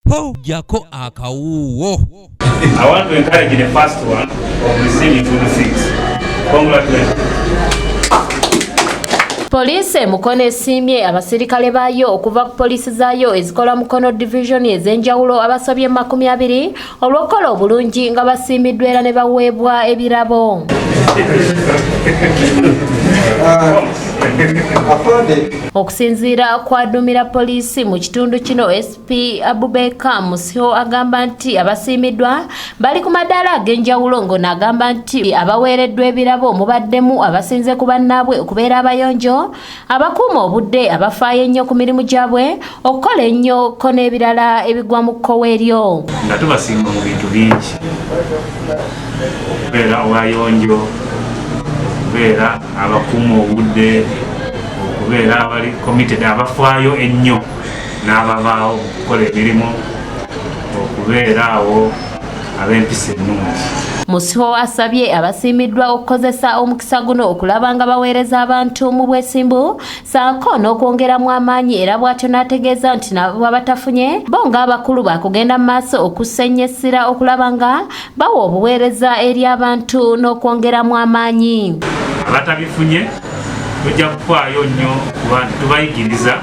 Ho, jjako akawuuwo. I want to encourage the first one of receiving good things. Congratulations. Poliisi e Mukono esiimye abasirikale baayo okuva ku poliisi zaayo ezikola Mukono Division ez'enjawulo abasobye mu 20 olw'okukola obulungi nga basiimiddwa era ne baweebwa ebirabo. Okusinziira ku aduumira poliisi mu kitundu kino SP Abubeka Musiho agamba nti abasiimiddwa bali ku madaala ag'enjawulo, ng'ono agamba nti abaweereddwa ebirabo mubaddemu abasinze ku bannaabwe okubeera abayonjo, abakuuma obudde, abafaayo ennyo ku mirimu gyabwe, okukola ennyo ko n'ebirala ebigwa mu kkowe eryo. Nga tubasiima mu bintu bingi, okubeera abayonjo, okubeera abakuuma obudde, okubeera abali committed, abafaayo ennyo n'ababaawo mu kukola emirimu, okubeera awo ab'empisa ennungi. Musiho asabye abasiimiddwa okukozesa omukisa guno okulaba nga baweereza abantu mu bwesimbu ssaako n'okwongeramu amaanyi, era bw'atyo n'ategeeza nti nabo abatafunye bo ng'abakulu baakugenda mu maaso okussa ennyo essira okulaba nga bawa obuweereza eri abantu n'okwongeramu amaanyi. Abatabifunye tujja kufaayo nnyo kuba nti tubayigiriza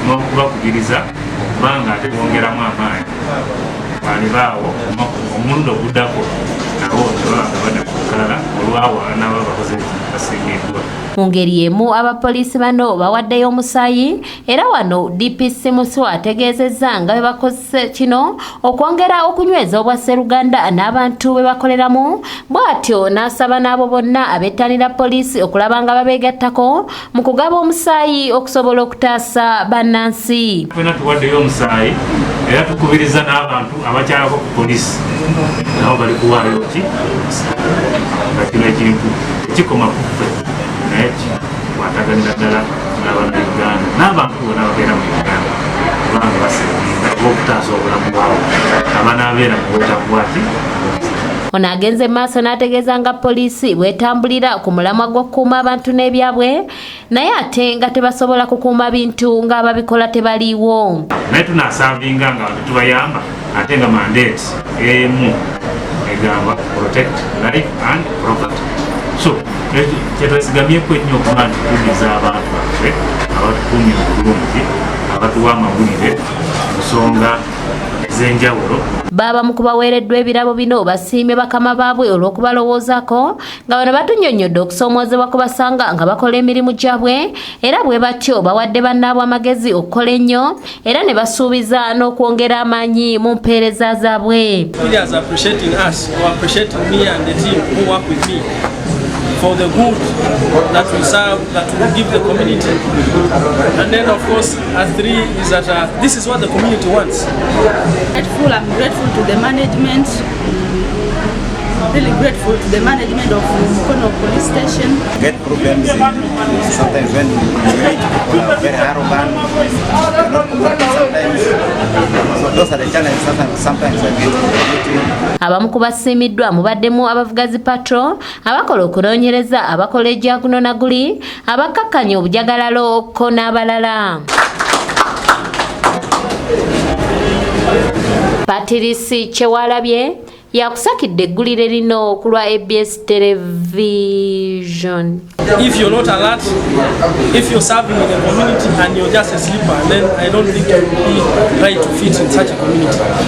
n'okubakubiriza kubanga ate bongeramu amaanyi, balibaawo omulundi oguddako nabo tebaba nga badda ku lukalala olwawo nabo abakoze basiimiddwa. Mu ngeri emu abapoliisi bano bawaddeyo omusaayi, era wano DPC Musiho ategeezezza nga bwe bakozesa kino okwongera okunyweza obwasseruganda n'abantu be bakoleramu, bw'atyo n'asaba n'abo bonna abettanira poliisi okulaba nga babeegattako mu kugaba omusaayi okusobola okutaasa bannansi. Ffenna tuwaddeyo omusaayi era tukubiriza n'abantu abakyalako ku poliisi nabo bali kuwaayo ki nga kino ekintu tekikoma ku ffe, naye kikwataganira ddala n'Abannayuganda n'abantu bonna ababeera mu Uganda, kubanga basevinga okutaasa obulamu bwabo abanaabeera mu bwetaavu bwaki. Ono agenze maaso n'ategeeza nga poliisi bw'etambulira ku mulamwa gw'okukuuma abantu n'ebyabwe, naye ate nga tebasobola kukuuma bintu ng'ababikola tebaliiwo. Naye tunaservinga nga abantu tubayamba, ate nga mandate emu egamba protect life and property. So kyetwesigamyeko ennyo okuba nti tuddiza abantu baffe abatukuumye obulungi, abatuwa amawulire mu nsonga ez'enjawulo. Baabamu ku baweereddwa ebirabo bino basiimye bakama baabwe olw'okubalowoozaako, nga bano batunnyonnyodde okusoomoozebwa ku basanga nga bakola emirimu gyabwe, era bwe batyo bawadde bannaabwe amagezi okukola ennyo era ne basuubiza n'okwongera amaanyi mu mpeereza zaabwe. Superiors appreciating us or appreciating me and the team who work with me for the good that we serve, that we give the community. And then, of course, at three is that this is what the community wants. Grateful, I'm grateful to the management, really grateful to the management of Mukono Police Station. Get problems in, sometimes when you meet people are very arrogant, they're not cooperative sometimes. So those are the challenges sometimes I get in the meeting. Abamu ku basiimiddwa mubaddemu abavuga zi patrol, abakola okunoonyereza, abakola egyaguno na guli, abakkakkanya obujagalalo ko n'abalala. Patirisi Kyewalabye yakusakidde eggulire lino ku lwa ABS Television. If you're not alert, if you're serving in a community and you're just a sleeper, then I don't think you will be right to fit in such a community.